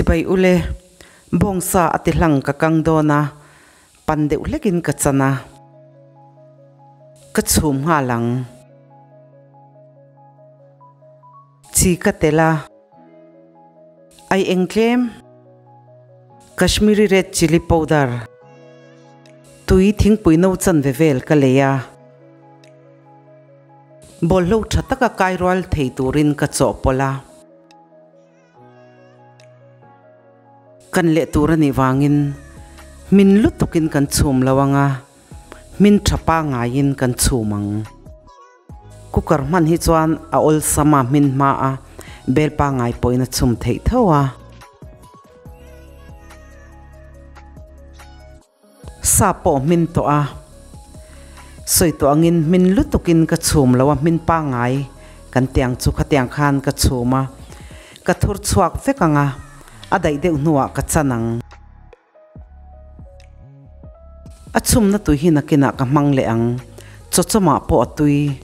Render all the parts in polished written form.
Chibai ule, bawngsa a ti hlang ka kang dawn a, pan deuh hlekin ka chan a, ka chhum nghal ang. Chi ka tel a, ai eng tlem? Kashmiri red chilli powder, tui thingpui no chanve vel ka lei a. Bawlhlo tha taka kai rual thei turin ka chawhpawlh a. Kan leh tur a nih vangin hmin lutukin kan chhum lo ang a, hmin tha pangaiin kan chhum ang. Cooker hman hi chuan a awlsam a hmin hma a, bel pangai pawhin a chhum theih tho a. Sa pawh hmin tawh a, sawi tawh angin hmin lutukin ka chhum lo a, hmin pangngai kan tiang chu khatiang khan ka chhum a, ka thur chhuak vek ang a, a daih deuh hnuah ka chan ang. A chhumna tui hi nakinah ka hmang leh ang, chawchawmah pawh a tui.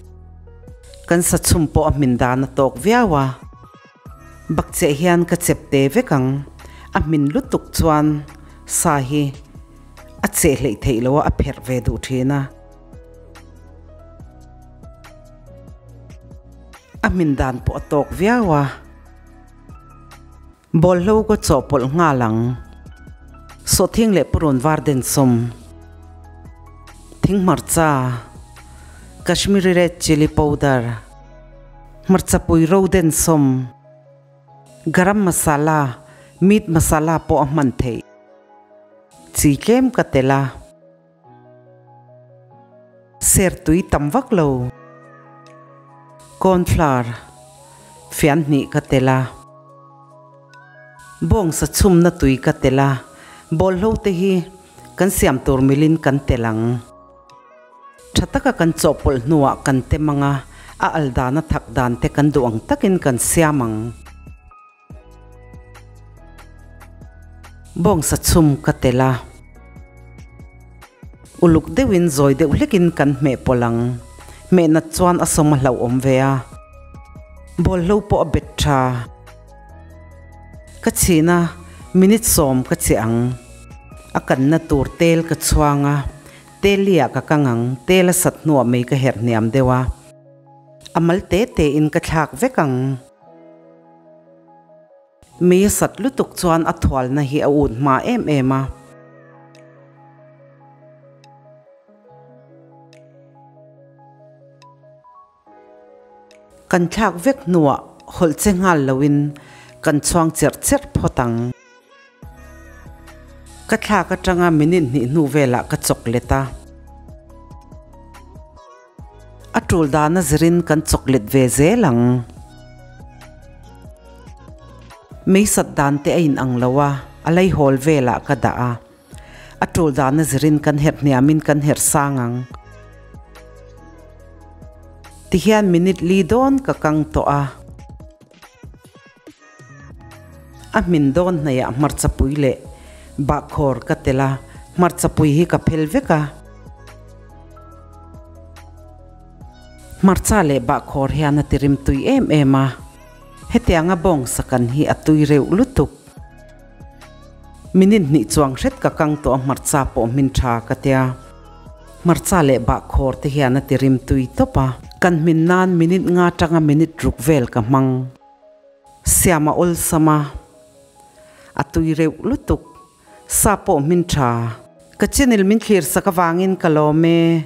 Kan sa chhum pawh a hmin dan a tawk viau a. Bakcheh hian ka chep te vek ang, a hmin lutuk chuan sa hi a cheh hleih theih lo a, a pherh ve duh thin a. A hmin dan pawh a tawk viau a. Bawlhlo ka chawhpawlh nghal ang. Sawhthing leh purun var den sawm. Thing hmarcha, Kashmiri red chilli powder. Hmarcha pui ro den sawm, garam masala, meat masala pawh a hman theih. Chi tlem ka tel a. Ser tui tam vak lo. Corn flour fian hnih ka tel a. Bawngsa chhumna tui ka tel a. Bawlhlo te hi kan siam tur milin kan tel ang. Tha taka kan chawhpawlh hnuah kan tem ang a, a al dana thak dan te kan duh ang takin kan siam ang. Bawngsa chhum ka tel a, uluk deuhin zawi deuh hlekin kan hmeh pawlh ang. Hmeh nat chuan a sawm a hlauhawm ve a, bawlhlo pawh a bet tha. Ka chhin a, minute sawm ka chiah ang. A kanna tur tel ka chhuang a. Telia ka kang ang, tel a sat hnuah mei ka herh hniam deuh a, a mal te te in ka thlak vek ang. Mei a sat lutuk chuan a thualna hi a ut hma em em a. Kan thlak vek hnuah hawlh che nghal loin kan chhuang cherh cherh phawt ang. Ka thlak atanga minute hnih hnu velah ka chawk let a. A tul dana zirin kan chawk let ve zel ang. Meisat dan te a inang lo a, a laihawl velah ka dah a. A tul dana zirin kan herh hniamin kan herh sang ang. Tihian minute li dawn ka kang tawh a. A hmin dawn hnaihah hmarchapui leh bahkhawr ka tel a, hmarchapui hi ka phel vek a. Hmarcha leh bahkhawr hian a tirim tui em em a, hetianga bawngsa kan hi a tui reuh lutuk. Minute hnih chuang hret ka kang tawh a hmarcha pawh hmin tha ka tia. Hmarcha leh bahkhawr te hian a ti rim tui tawp a. Kan hmin nan minute nga tanga minute ruk vel ka hmang. Siam a awlsam a. A tui reuh lutuk. Sa pawh hmin tha. Ka channel min thlir sak avangin ka lawm e.